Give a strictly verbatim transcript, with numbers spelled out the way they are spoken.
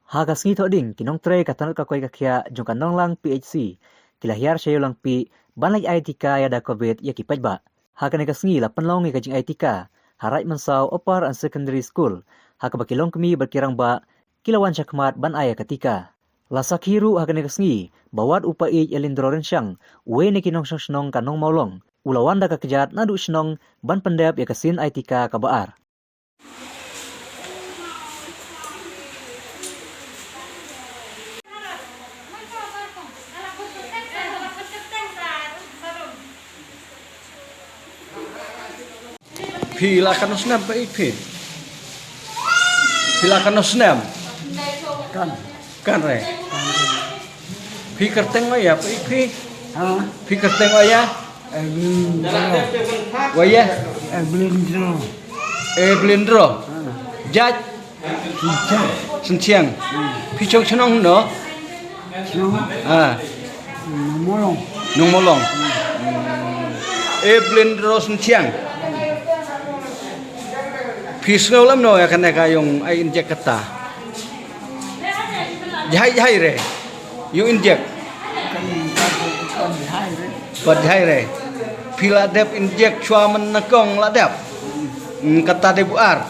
Ha ka sngi Thohdieng, ki nongtrei ka tnat ka koi ka khiah jong ka Nonglang P H C ki la hiar sha Ïewlangpih ban leit ai tika ïada Covid ïa ki paidbah. Ha kane ka sngi la pynlong ïa ka jingai tika ha Raid Mynsaw Upper and Secondary School, ha kaba ki longkmie bad ki rangbah ki la wan shakhmat ban ai ïa ka tika. La sakhi ruh ha kane ka sngi ba wat u Paieid Elindro Rynshang, uwei na ki nongshong shnong ka Nongmawlong, u la wan da ka kjat naduh shnong ban pyndep ïa ka sien ai tika kaba ar. Phi la kano snem Paieid phi? Phi la kano snem? Kan. Kan re. Phi kyrteng wa ïa Paieid phi? Ha? Phi kyrteng wa ïa? Evelyn Dro. Wa ïa? Evelyn Dro. Evelyn Dro. Ha. Jait? Synchiang. Synchiang. Hmm. Phi shong shnong no? Shnong? Ha. Nongmawlong. Nongmawlong. Hmm. Evelyn Dro Synchiang. Phi sngew lem no ïa kane ka ïong ai injek kata? Jhai jhai re. Ïong injek. Kan, kan, kan jhai re. Pat jhai re. Phi la dep injek shuwa mynnyngkong la dep? Hmm, kata dei bu ar.